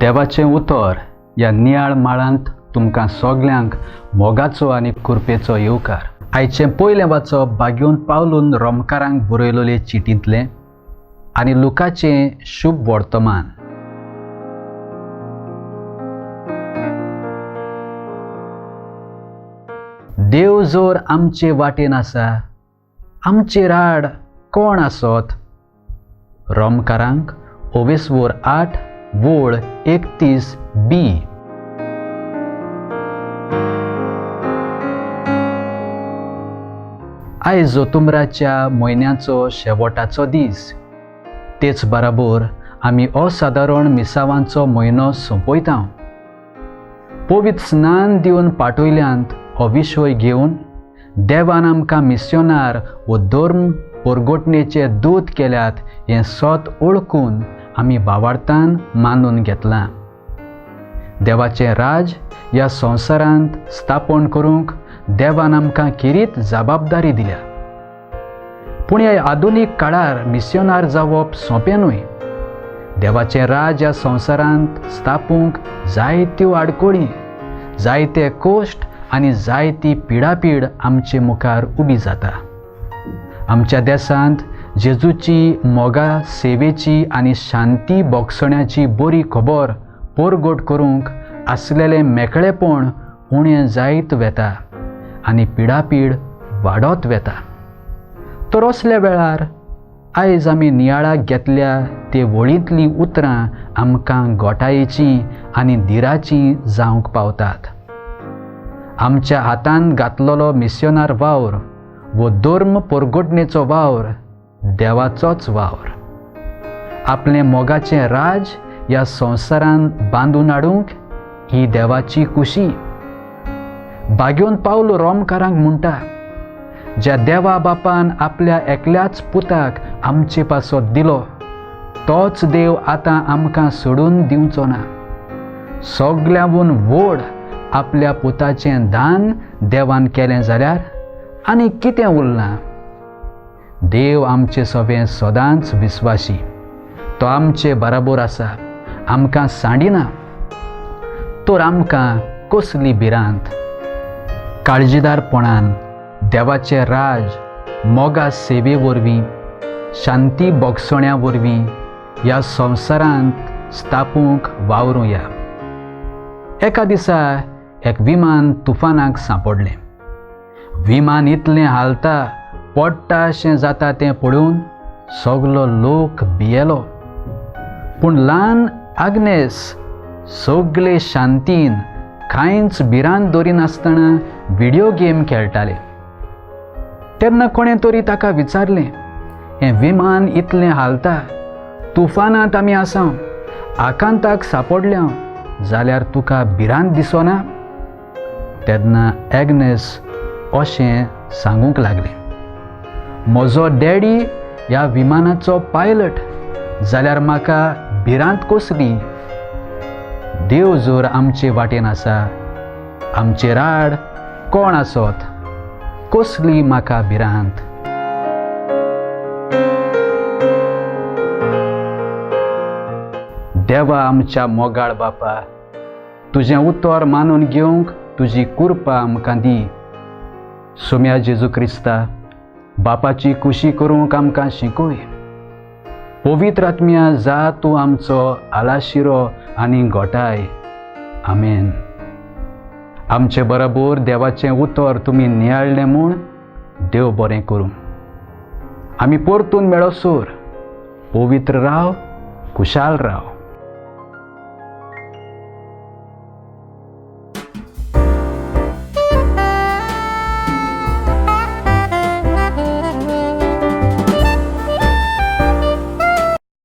देवाचें उतर ह्या नियाळ माळांत तुमकां सगल्यांक मोगाचो आनी कृपेचो येवकार. आयचें पयलें वाचप बागेवन पावलून रोमकारांक बरयलेले चिटींतलें आनी लुकाचें शुभ वर्तमान. देव जोर आमचे वाटेन आसा, आमचे राड कोण आसत? रोमकारांक ओवेसवोर 8 वोळ 31 बी. आयज जोतुमराच्या म्हयन्याचो शेवटाचो दीस. तेच बराबर आमी असादारण मिसावांचो म्हयनो सोंपयता. पवित्र स्नान दिवन पाटयल्यांत हो विशय घेवन देवान आमकां मिस्योनार वो धर्म परगटणेचे दूत केल्यात हें सत ओळखून आमी भावार्थान मानून घेतलां. देवाचें राज ह्या संवसारांत स्थापन करूंक देवान आमकां खेरीत जबाबदारी दिल्या. पूण ह्या आधुनीक काळार मिस्योनार जावप सोंपें न्हय. देवाचें राज ह्या संवसारांत स्थापूंक जायत्यो आडखळी, जायते कश्ट आनी जायती पिडापीड आमचे मुखार उबी जाता. आमच्या देशांत जेजूची मोगा सेवेची आनी शांती बोगसण्याची बरी खबर परगट करूंक आसलेलें मेकळेपण उणें जायत वेता आनी पिडापीड वाडत वेता. तर असल्या वेळार आयज आमी नियाळाक घेतल्या ते वळींतलीं उतरां आमकां गोटायेचीं आनी धिराचीं जावंक पावतात. आमच्या हातान घातलेलो मिस्योनार वावर वो धर्म परगटणेचो वावर देवाचोच वावर. आपलें मोगाचें राज ह्या संवसारान बांदून हाडूंक ही देवाची खुशी. बागेवन पावलो रोमकारांक म्हणटा, ज्या देवा बापान आपल्या एकल्याच पुताक आमचे पासत दिलो तोच देव आतां आमकां सोडून दिवचो ना. सगल्यांवून व्हड आपल्या पुताचें दान देवान केलें जाल्यार आनी कितें उरलां? देव आमचे सवें सदांच विस्वाशी. तो आमचे बराबर आसा, आमकां सांडिना. तर आमकां कसली भिरांत? काळजीदारपणान देवाचें राज मोगा सेवे वरवीं, शांती बोगसण्या वरवीं ह्या संवसारांत स्थापूंक वावरुया. एका दिसा एक विमान तुफानाक सांपडलें. विमान इतलें हालता पडटा अशें जाता तें पळोवन सगलो लोक भियेलो. पूण ल्हान आग्नेस सगळे शांतीन कांयच भिरांत दवरिनासतना व्हिडियो गेम खेळटाले. तेन्ना कोणें तरी ताका विचारलें, हें विमान इतलें हालता, तुफानांत आमी आसा, आकांताक सांपडल्या, जाल्यार तुका भिरांत दिसना? तेन्ना एग्नेस अशें सांगूंक लागलें, म्हजो डॅडी ह्या विमानाचो पायलट, जाल्यार म्हाका भिरांत कसली? देव जोर आमचे वाटेन आसा, आमचे राड कोण आसत? कसली म्हाका भिरांत? देवा आमच्या मोगाळ बापा, तुजें उतर मानून घेवंक तुजी कृपा आमकां दी. सोम्या जेजू क्रिस्ता, बापाची खुशी करूंक आमकां शिकय. पवित्र आत्म्या जा तूं आमचो आलाशिरो आनी गोटाय. आमेन. आमचे बराबर देवाचें उतर तुमी नियाळ्ळें म्हूण देव बरें करूं. आमी परतून मेळोसर पवित्र राव, खुशाल राव.